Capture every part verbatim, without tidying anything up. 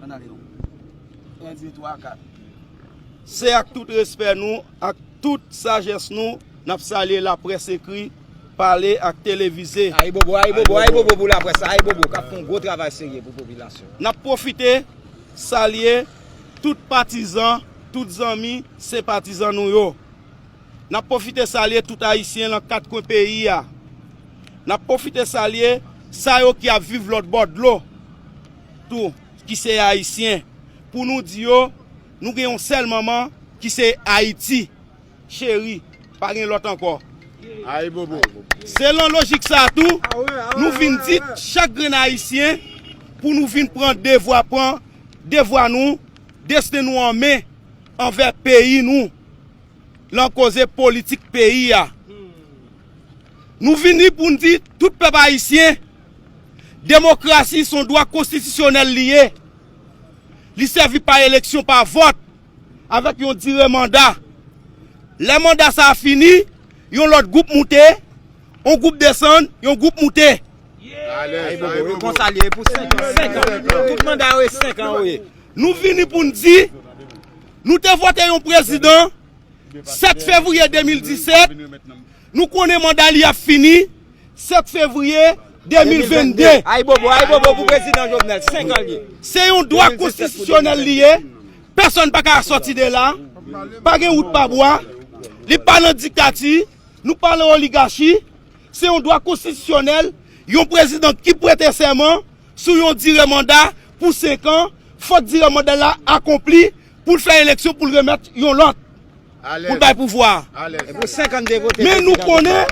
Ann ale non. En, de, twa, kat. Se ak tout respè nou, ak tout sajès nou, n ap salye laprès ekri, pale ak televize. Ayibobo, ayibobo, ayibobo pou laprès la, ayibobo k ap fè yon gwo travay serye pou popilasyon. N ap pwofite salye tout patizan, tout zanmi, senpatizan nou yo. N ap pwofite salye tout Ayisyen nan kat kwen peyi a. N ap pwofite salye sa yo ki ap viv lòt bò dlo tou, ki se Ayisyen, pou nou di yo, nou gen yon sèl manman ki se Ayiti. Cheri, pa gen lòt ankò. Ayibobo. Selon lojik sa a tou, nou vin di chak grenn Ayisyen pou nou vin pran devwa, pran devwa nou, desten nou an men anvè peyi nou, lan koze politik peyi a. Nou vini pou n di tout pèp ayisyen, demokrasi se yon dwa konstitisyonèl li ye. Li sèvi pa eleksyon, pa vòt, avèk yon dire manda. Lè manda sa a fini, yon lòt gwoup moute, yon gwoup desann, yon gwoup moute. Ayibobo, e konsa li ye pou senk an, senk an. Tout manda yo e senk an yo ye. Nou vini pou n di, nou te vote yon prezidan sèt fevriye de mil disèt, nou konnen manda li ap fini sèt fevriye de mil vennde. Ayibobo, ayibobo pou prezidan Jovenel, senk an li ye. Se yon dwa konstitisyonèl li ye. Pèsonn pa ka sòti de la. Pa gen wout pa bwa. Li pa nan diktati. Nou pa nan oligachi. Se yon dwa konstitisyonèl. Yon prezidan ki prete sèman sou yon dire manda pou senk an, fòk dire manda la akonpli pou l fè eleksyon, pou l remèt yon lòt, pou l bay pouvwa a. Men nou konnen,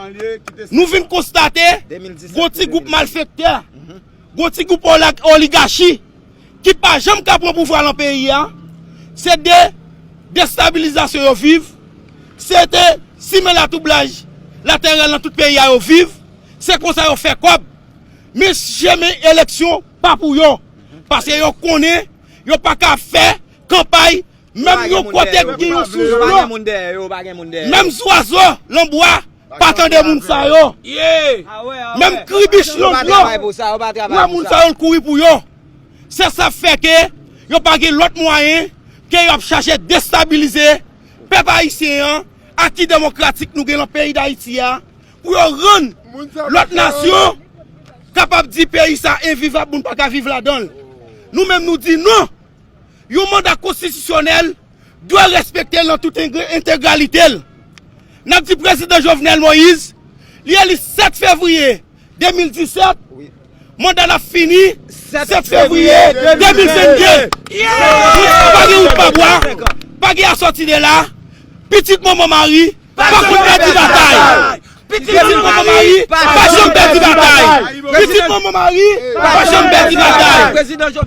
nou vin konstate, gon ti gwoup malfektè, gon ti gwoup ola-, oligachi ki pa janm ka pran pouvwa lan peyi a, se de destabilizasyon yo viv, se de simen latwoublaj latèral nan tout peyi a yo viv, se konsa yo fè kòb. Men chemen eleksyon pa pou yo, paske yo konnen yo pa ka fè kanpay menm yon kote ki gen yon sous dlo, menm zwazo lan bwa pa tande moun sa yo. Menm kribich lan dlo, wè moun sa yo l kouri pou yo. Se sa fè ke yo pa gen lòt mwayen ke y ap chache destabilize pèp ayisyen an, aki demokratik nou gen lan peyi Dayiti a, pou yo rann lòt nasyon kapab di peyi sa envivab, moun pa ka viv ladan l. Nou menm nou di non. Yon manda konstitisyonèl dwe respekte l nan tout eng-, entegralite l. N ap di prezidan Jovenel Moïse, li eli sèt fevriye de mil disèt, manda l ap fini sèt fevriye de mil vennde. Pa gen wout pa bwa, pa gen asòti de la. Pitit manman Mari pa konn pèdi batay. Pitit manman Mari pa janm pèdi batay. Pitit manman Mari pa janm pèdi batay.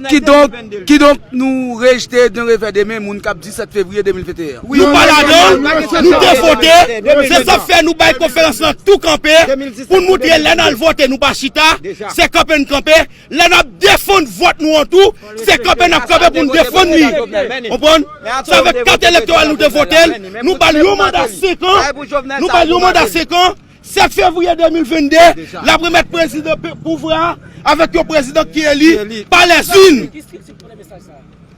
Kidonk, kidonk, nou rejte d'un revers de main moun k ap di sèt fevriye de mil venteyen an. Nou pa ladan l, nou te vote, se sa k fè nou bay konferans lan tou kanpe, pou n moutre lè n al vote nou pa chita, se kanpe n kanpe, lè n ap defann vòt nou an tou, se kanpe n ap kanpe pou n defann li. Konprann? Sa fè kat elektoral nou te vote l, nou ba l yon manda senk an, nou ba l yon manda senk an, sèt fevriye de mil vennde, l ap remèt prezidan pe-, pouvwa a avèk yon prezidan ki eli pa lèzin.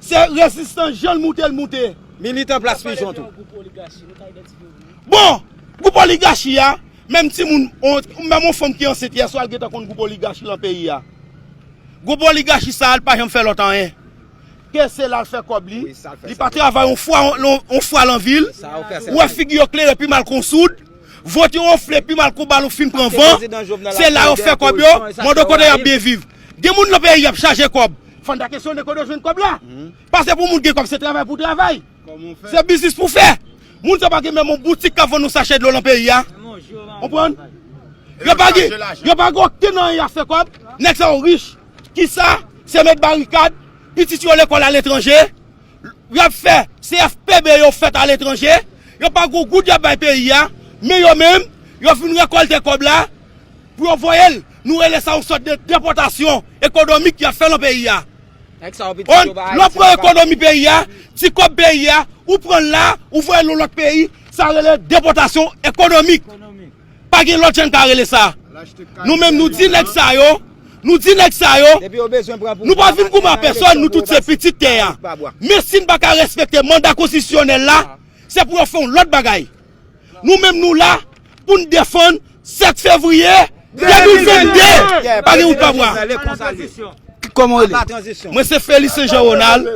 Se rezistans jan l moute l moute. Militan Plas Pijon tou. Bon, gwoup oligachi a, menm timoun, on, menm yon fanm ki ansent yè swa, l gentan konn gwoup oligachi lan peyi a. Gwoup oligachi sa a, l pa janm fè lòt anyen ke se la l fè kòb li. Li pa travay yon fwa, yon, yon fwa lan vi l. Ou wè figi yo klere pi mal kon soud. Vant yo wonfle pi mal kon balon fin pran van. Se la yo fè kòb yo. Mande kote y ap byen viv. Gen moun lan peyi y ap chaje kòb. Fò n ta kesyone kote yo jwenn kòb la. Paske pou moun gen kòb, se travay pou travay. Se biznis pou fè. Moun sa pa gen menm yon boutik k ap vann yon sachè dlo lan peyi a. Konprann? Yo pa gen, yo pa gen okenn anyen y ap fè kòb. Nèg sa yo rich. Kisa? Se met barikad, pitit yo lekòl aletranje. Y ap fè, se F P B yo fèt aletranje. Yo pa gen yon goud y ap bay peyi a. Men yo menm, yo fin rekòlte kòb la pou yo voye l. Nou rele sa yon sòt de depòtasyon ekonomik y ap fè lan peyi a. Lè w pran ekonomi peyi a, ti kòb peyi a, ou pran l la, ou voye l yon lòt peyi, sa rele depòtasyon ekonomik. Pa gen lòt jan n ka rele sa. Nou menm nou di nèg sa yo, Nou di nèg sa yo, nou pa vin goumen a pèsòn, nou tout se pitit tè a. Men si n pa ka respekte manda konstitisyonèl la, se pou yo fè yon lòt bagay. Nou menm nou la pou n defann sèt fevriye de mil vennde. Pa gen wout pa bwa. Kòman w rele? Mwen se Felix Jean Ronald.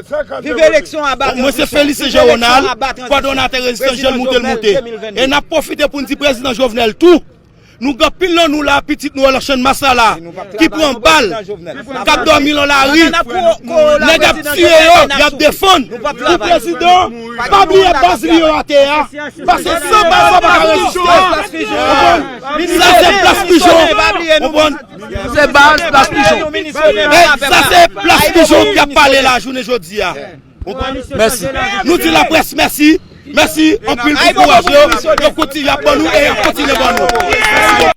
Mwen se Felix Jean Ronald, kòdonatè rezistans Jan Moute l Moute. E n ap pwofite pou n di prezidan Jovenel tou, nou gen anpil nan nou la, pitit nou an nan Channmas la, ki pran bal, k ap dòmi nan lari, nèg ap tiye yo, y ap defann. Pou prezidan, pa bliye baz li yo atè a. Paske san baz sa pa ka reziste. Sa se plas pijon. Konprann? Se baz plas pijon. Sa se plas pijon k ap pale la jounen jodi a. Mèsi. Nou di laprès mèsi. Mèsi anpil pou kouraj yo. Yo kontinye ap ban nou e y ap kontinye ban nou.